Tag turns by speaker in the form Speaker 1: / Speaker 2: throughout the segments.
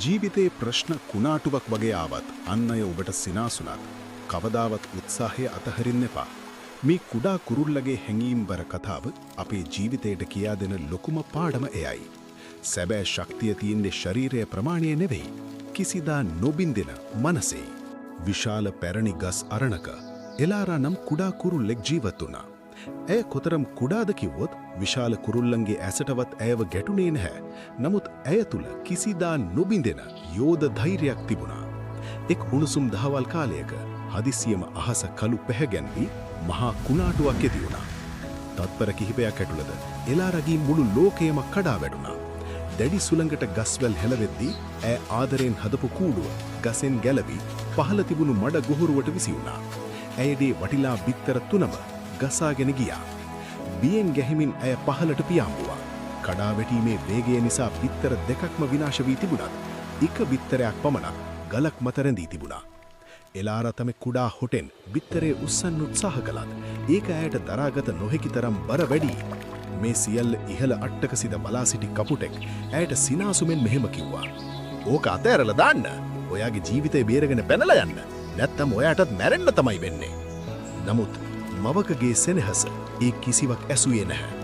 Speaker 1: ජීවිතේ ප්‍රශ්න කුණාටුවක් වගේ ආවත්, අන් අය ඔබට සිනාසුනත්, කවදාවත් උත්සාහය අතහරින්න එපා. මේ කුඩා කුරුල්ලගේ හැඟීම්බර කතාව අපේ ජීවිතයට කියා දෙන ලොකුම පාඩම එයයි. සැබෑ ශක්තිය තියෙන්නේ ශරීරයේ ප්‍රමාණය නෙවෙයි, කිසිදා නොබින්දෙන මනසේ. විශාල පැරණි ගස් අරණක එලාරා නම් කුඩා කුරුල්ලෙක් ජීවත් වුණා. ඇය කොතරම් කුඩාද කිව්වොත්, විශාල කුරුල්ලන්ගේ ඇසටවත් ඇයව ගැටුනේ නැහැ. නමුත් ඇය තුල කිසිදා නොබිඳෙන යෝධ ධෛර්යයක් තිබුණා. එක් උණුසුම් දහවල් කාලයක හදිසියම අහස කළු පැහැගැන්වී මහා කුණාටුවක් ඇති වුණා. තත්පර කිහිපයක් ඇතුළත එලාරගේ මුළු ලෝකයම කඩා වැටුණා. දැඩි සුළඟට ගස්වැල් හෙලවෙද්දී ඈ ආදරෙන් හදපු කූඩුව ගසෙන් ගැලවී පහළ තිබුණු මඩ ගොහරුවට විසි වුණා. ඇයගේ වටිනා බිත්තර තුනම ගසාගෙන ගියා. බියෙන් ගැහිමින් ඇය පහළට පියාඹුවා. කඩා වැටීමේ වේගය නිසා බිත්තර දෙකක්ම විනාශ වී තිබුණත්, එක බිත්තරයක් පමණක් ගලක් මත රැඳී තිබුණා. එලාරා තම කුඩා හොටෙන් බිත්තරේ උස්සන්න උත්සාහ කළත්, ඒක ඇයට දරාගත නොහැකි තරම් බර වැඩි. මේ සියල්ල ඉහළ අට්ටක සිට බලා සිටි කපුටෙක් ඇයට සිනාසුමෙන් මෙහෙම කිව්වා. "ඕක අතෑරලා දාන්න. ඔයාගේ ජීවිතේ බේරගෙන පැනලා යන්න. නැත්තම් ඔයාටත් මැරෙන්න තමයි වෙන්නේ." නමුත් මවකගේ සෙනෙහස ඒ කිසිවක් ඇසුවේ නැහැ.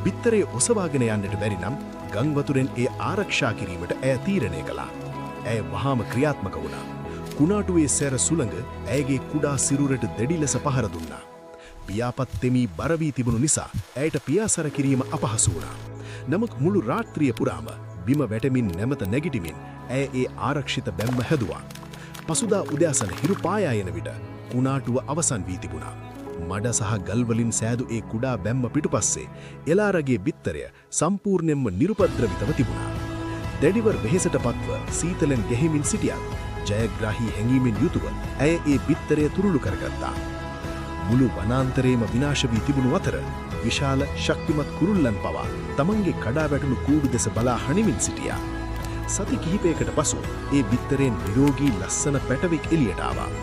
Speaker 1: බිත්තරේ ඔසවාගෙන යන්නට බැරි නම් ගං වතුරෙන් ඒ ආරක්ෂා කිරීමට ඇය තීරණය කළා. ඇය වහාම ක්‍රියාත්මක වුණා. කුණාටුවේ සැර සුළඟ ඇයගේ කුඩා සිරුරට දැඩි ලෙස පහර දුන්නා. පියාපත් තෙමී බර වී තිබුණු නිසා ඇයට පියාසර කිරීම අපහසු වුණා. නමුත් මුළු රාත්‍රිය පුරාම බිම වැටෙමින් නැවත නැගිටිමින් ඇය ඒ ආරක්ෂිත බැම්ම හැදුවා. පසුදා උදෑසන හිරු පායා එන විට කුණාටුව අවසන් වී තිබුණා. මඩ සහ ගල් වලින් සෑදු ඒ කුඩා බැම්ම පිටුපස්සේ එලාරගේ බිත්තරය සම්පූර්ණයෙන්ම නිරුපද්‍රවිතව තිබුණා. දැඩිව වෙහෙසට පත්ව සීතලෙන් ගැහිමින් සිටියත්, ජයග්‍රාහී හැඟීමෙන් යුතුව ඇය ඒ බිත්තරය තුරුළු කරගත්තා. මුළු වනාන්තරයේම විනාශ වී තිබුණු අතර, විශාල ශක්තිමත් කුරුල්ලන් පවා තමන්ගේ කඩා වැටුණු කූඩු දෙස බලා හනිමින් සිටියා. සති කිහිපයකට පසු ඒ බිත්තරෙන් නිරෝගී ලස්සන පැටවෙක් එළියට ආවා.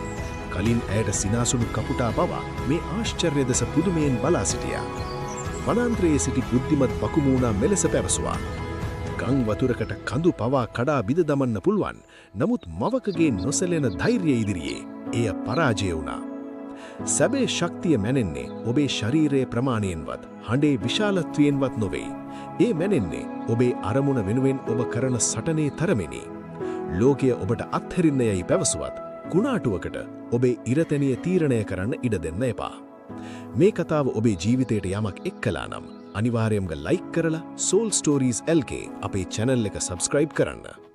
Speaker 1: කලින් ඇයට සිනාසුණු කපුටා පවා මේ ආශ්චර්ය දෙස පුදුමයෙන් බලා සිටියා. වනාන්තරයේ සිටි බුද්ධිමත් බකුමූණා මෙලෙස පැවසුවා. "ගං වතුරකට කඳු පවා කඩා බිඳ දමන්න පුළුවන්. නමුත් මවකගේ නොසැලෙන ධෛර්යය ඉදිරියේ එය පරාජය වුණා." සැබෑ ශක්තිය මැනෙන්නේ ඔබේ ශරීරයේ ප්‍රමාණයෙන්වත් හඬේ විශාලත්වයෙන්වත් නොවේ. ඒ මැනෙන්නේ ඔබේ අරමුණ වෙනුවෙන් ඔබ කරන සටනේ තරමෙනි. ලෝකය ඔබට අත්හරින්න යයි පැවසුවත්, කුණාටුවකට ඔබේ ඉරතැනිය තීරණය කරන්න ඉඩ දෙන්න එපා. මේ කතාව ඔබේ ජීවිතයට යමක් එක් කළා නම්, අනිවාර්යයෙන්ම ලයික් කරලා Soul Stories LK අපේ channel එක subscribe කරන්න.